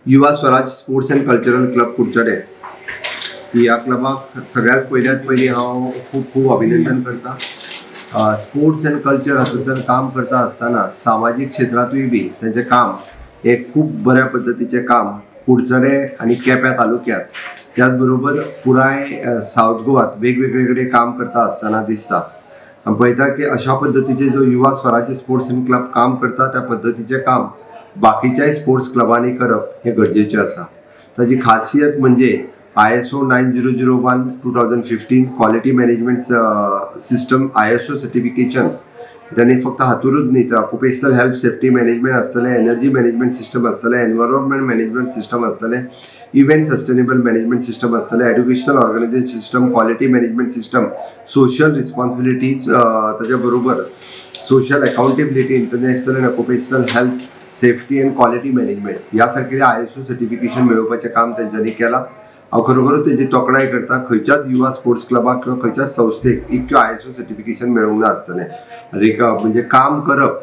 Yuva Swaraj sports and cultural club Curchorem ह्या क्लबाक सगळ्यात पयल्यात पयलीं हांव खूब खूब अभिनंदन करता. स्पोर्ट्स अँड कल्चर हातूंतल्यान काम करता आसतना सामाजीक क्षेत्रांतूय बी तांचें काम हें खूब बऱ्या पद्दतीचें काम कुडचडें आनी केप्यां तालुक्यांत, त्याच बरोबर पुराय सावथ गोवात वेगवेगळे कडेन काम करता आसतना दिसता. आमी पळयता की अशा पद्दतीचे जो युवा स्वराज्य स्पोर्ट्स अँड क्लब काम करता त्या पद्दतीचें काम बाकीच्याय स्पोर्ट्स क्लबांनी करप हें गरजेचें आसा. ताजी खासियत म्हणजे ISO 9001:2015 quality management system ISO certification त्यांनी फक्त हातूरूच न्ही तर ऑक्युपेशनल हेल्थ सेफ्टी मॅनेजमेंट आसतलें, एनर्जी मॅनेजमेंट सिस्टम आसतलें, एनवायरमेंट मॅनेजमेंट सिस्टम आसतलें, इव्हेंट सस्टेनेबल मॅनेजमेंट सिस्टम आसतलें, educational organisation system, quality management system, social responsibilities, ताच्या बरोबर social accountability, international and occupational health safety and quality management ह्या सारकेले ISO certification मेळोवपाचें काम तेंच्यांनी केलां. हांव खरोखरूच तेजी तोखणाय करता. खंयच्याच युवा स्पोर्ट्स क्लबाक किंवा खंयच्याच संस्थेक इतक्यो ISO certification मेळूंक ना आसतलें. म्हणजे काम करप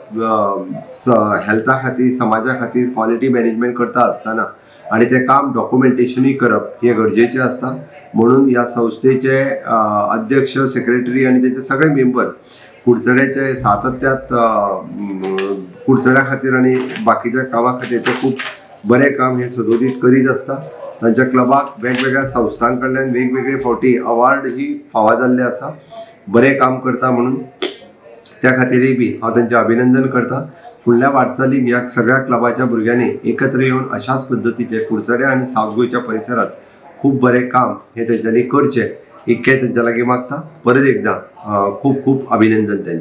हेल्था खातीर, समाजा खातीर क्वॉलिटी मॅनेजमेंट करता आसतना आनी तें काम डॉक्युमेंटेशनूय करप हें गरजेचें आसता. म्हणून ह्या संस्थेचे अध्यक्ष, सेक्रेटरी आनी तेचे सगळे मेंबर कुडचड्याचे सातत्यात कुडचड्या खातीर आनी बाकीच्या कामां खातीर ते खूब बरें काम हें सदोदीत करीत आसता. तांच्या क्लबाक वेगवेगळ्या संस्थां कडल्यान वेगवेगळे फावटी अवॉर्ड ही फावो जाल्ले आसा. बरें काम करता म्हणून त्या खातीरय बी हांव तांचें अभिनंदन करता. फुडल्या वाटचालीक ह्या सगळ्या क्लबाच्या भुरग्यांनी एकत्र येवन अशाच पद्दतीचें कुडचडें आनी सावथ गोंयच्या परिसरांत खूब बरें काम हें तेंच्यांनी करचें इतकें तेंच्या लागीं मागता. परत एकदां खूब खूब अभिनंदन तेंचें.